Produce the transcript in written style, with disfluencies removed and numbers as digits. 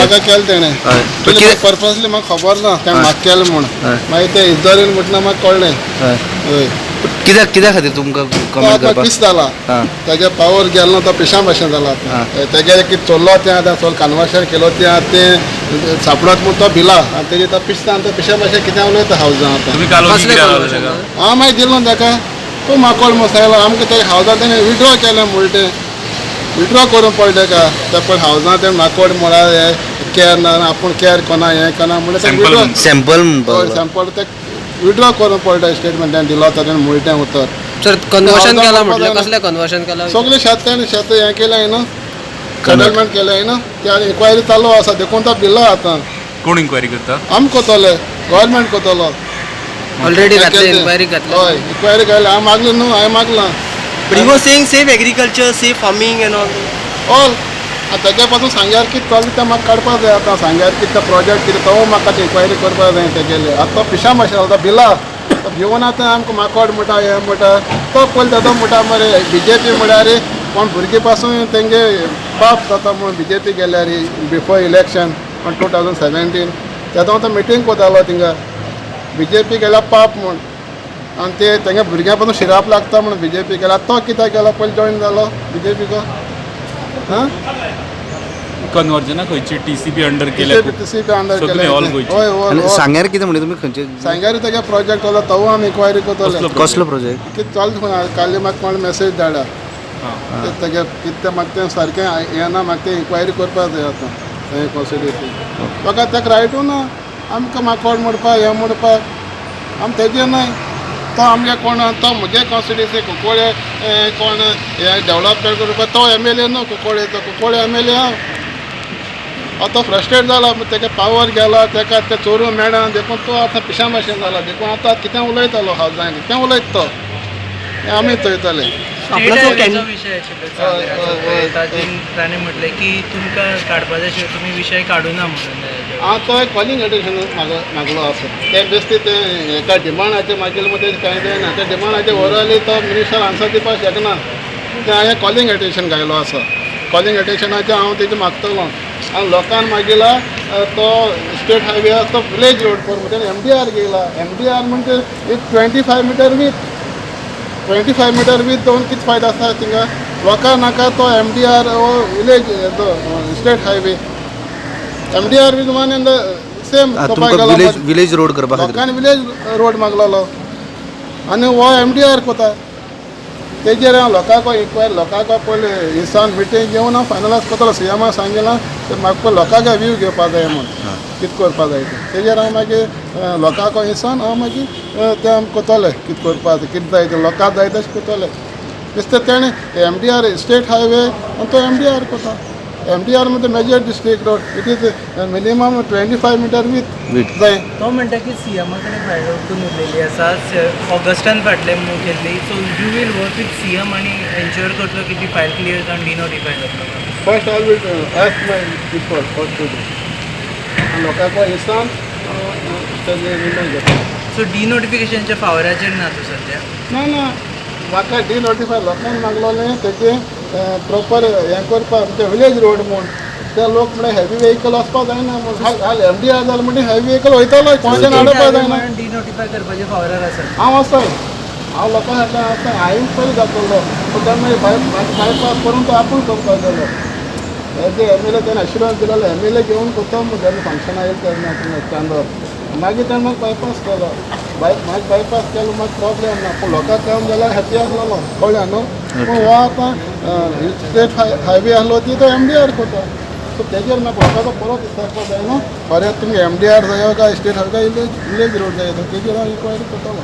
म्हाका केलें तेणें. हय. पण कितें? पर्पजली म्हाका खबर ना तें हय. म्हाका केलें म्हूण. हय. मागीर तें इजरीन म्हटल्यार म्हाका कळ्ळें. हय. हय. कित्याक, कित्या खातीर तुमकां तो कमेंट आतां करपाक? पीस जाला. तेजे पावर गेलो ना, तो पिशां भाशेन जाला आं. आतां. तेगे कितें चोरलो तें आतां चोल कन्वर्शन केलो तें आतां तें सापडत म्हूण तो भिला आनी तेजे तो पिसता आनी तो पिशा भाशेन कितें उलयता हावजां आतां. तुम्ही काल ओगी कसलें कित्याक रावले conversion ताका? हांव मागीर दिलो ना ताका. तूं म्हाका कोण मसायलो आमकां ते हावजां तेणें विड्रॉ केलें म्हणटा तें विड्रॉ करूंक पडलें तेका. ते पळय हावजां तें म्हाका कोण म्हळ्यार हें कॅर ना, आपूण कॅर कोना हें कोना म्हणलें तें Sample withdraw. म्हणटा. सॅम्पल म्हणपाक हय, लागलो. सॅम्पल ते विड्रॉ करूंक पडलें स्टेटमेंट तेणें दिलो तेणें म्हणलें तें उतर. सर, कन्वर्शन हावजां केलां करपाक म्हटलें, जायना. कसलें कन्वर्शन केलां? सगळें शेत तेणें शेत हें केलें न्हू, सेटलमेंट केलें न्हू, ते इन्क्वायरी चालू आसा देखून तो भिल्लो आतां. कोण इन्क्वायरी करता? आम कोतोले, गव्हर्मेंट कोतोलो. ऑलरेडी घातले, इन्क्वायरी घातली. हय, इन्क्वायरी घातली. हांवें मागलें न्हू, हांवें मागलां. But he was saying save agriculture, save farming and all. All आतां तेजे पासून सांग्यार कितें चल्ला तें म्हाका काडपाक जाय आतां. सांग्यार कितें तें प्रोजेक्ट कितें तो म्हाका इन्क्वायरी करपाक जाय तेगेले. आतां तो पिशा भाशेन जाला, तो भिला, तो भिवन आतां आमकां माकोड म्हणटा, हें म्हणटा. तो पयलीं तेदो म्हणटा मरे बीजेपी म्हळ्यार कोण भुरगीं पासून तेंगे पाप जाता म्हूण बीजेपी गेल्यार बिफोर इलेक्शन 2017 तेदो तो मिटींग कोतालो थिंगा, बीजेपी गेल्यार पाप म्हूण आनी ते तेंगे भुरग्यां पासून शिराप लागता म्हूण बीजेपी गेल्यार. तो कित्याक गेलो पयलीं जॉयन जालो बीजेपीको? हां. कन्वर्जना खंयची टीसीपी अंडर केल्या? टीसीपी अंडर सगळे केले. all गोंयचे. हय हय आनी हय. सांग्यार कितें म्हणलें तुमी, खंयचे? सांग्यार तेगे प्रोजेक्ट चलता, तो आमी इन्क्वायरी करतले. कसलो? कसलो प्रोजेक्ट? कितें चलता काल म्हाका कोण मॅसेज धाडा ते तेगे कितें तें म्हाका तें सारकें येना. म्हाका तें इन्क्वायरी करपाक जाय आतां तें कॉन्स्टिट्युएन्सी. म्हाका ताका रायटू ना आमकां म्हाका कोण म्हणपाक हें म्हणपाक. आम तेजें न्हय, तो आमगे कोण, तो म्हजे कॉन्स्टिट्युएन्सी कुंकळे कोण हें डेवलपमेंट करपाक तो एमएलए न्हू कुंकळेचो. कुंकळे एमएलए हांव. आतां फ्रस्ट्रेट जाला, तेका पावर गेला, तेका तें चोरून मेळना देखून तो आतां पिशा भाशेन जाला. देखून आतां कितें उलयतलो, हावजांनी कितें उलयता तो हें आमी चोयतले. आपला जो स्टेट हायवेचो विशय आशिल्लो हय, सांग्याचो हय, पळय, तातूंत ताणें म्हटलें की तुमकां काडपाचें आशिल्लें, तुमी विशय काडुना म्हणून तेजेर. हांव तो कॉलिंग एटेन्शन मागलो आसा. तें बेश्टें तें हेका डिमांडाचेर मागीर मग तें कांय जायना. त्या डिमांडाचेर ओरली तो मिनिस्टर आन्सर दिवपाक शकना. तें हांवें कॉलिंग एटेन्शन घायलो आसा. कॉलिंग एटेन्शनाचेर हांव तेजें मागतलो आनी लोकान मागीला तो स्टेट हायवे आसा तो विलेज रोड कर म्हणजे एमडीआर गेला. एमडीआर म्हणजे एक 25 meter width, 25 meter width दोन कितें फायदो आसा थिंगा लोकांक? नाका तो एमडीआर हो विलेज तो state highway. MDR with one and same. तुमकां विलेज रोड करपा खातीर? लोकांनी विलेज रोड मागलेलो आनी हो एमडीआर कोता. तेजेर हांव लोकांक इन्क्वायरी, लोकांक पयलीं इन्सान मिटींग घेवन हांव फायनलायज करतलो. सीएमाक सांगिलां ते म्हाका पयलीं लोकांक व्यू घेवपा जाय म्हूण, कितें करपा जाय तें. तेजेर हांव मागीर लोकांक इन्सान हांव मागीर तें आमी करतले. कितें करपा जाय, कितें जाय तें लोकांक जाय तशें करतले. बेश्टें तेणें एमडीआर स्टेट हायवे आनी तो एमडीआर कोता. एमडीआर म्हणजे major district road, it is minimum 25 meter width Width. जाय. तो म्हणटा की सीएमा कडेन फायल वचून उरलेली आसा, ऑगस्टान फाटले मूव केल्ली. So you will work with CM आनी एन्श्योर करतलो की ती फायल क्लियर जावन डिनोटिफाय जातलो? First I will ask my people what to do. आनी लोकांक इन्सान तेजे निर्णय घेता. सो डिनोटिफिकेशनच्या फावराचेर ना तूं सद्या? ना ना, म्हाका डिनोटिफाय लोकांनी मागलोलें तेजें प्रोपर हें करपाक म्हणजे विलेज रोड म्हूण. ते लोक म्हळ्यार हेवी वेहिकल वचपाक जायना म्हूण. हाल एमडीआर जालें म्हणटा हेवी वेहिकल वयतलो, कोणाच्यान हाडपाक जायना. डिनोटिफाय करपाचे फावरार आसा? हांव आसा, हांव लोकां फाटल्यान आसा. हांवें पयलीं जातलो पूण तेन्ना बायपास करून तो आपूण करपाक गेलो. As a MLA तेणें एश्युरन्स दिलेलो, एमएलए घेवन करता म्हूण. जेन्ना फंक्शन आयलें तेन्ना थिंगा चांदोर मागीर तेणें म्हाका बायपास केलो. म्हाका बायपास केलो, म्हाका प्रॉब्लेम ना. पूण लोकांक काम जाल्यार हॅपी आसलेलो, कळ्ळें न्हू? पूण हो आतां स्टेट हायवे आसलो ती तो एमडीआर करता. सो तेजेर म्हाका लोकांचो परत विचारपाक जाय न्हू, खरें तुमी एमडीआर जायो काय स्टेट हायवे काय विलेज रोड जाय, तेजेर हांव इन्क्वायरी करतलो.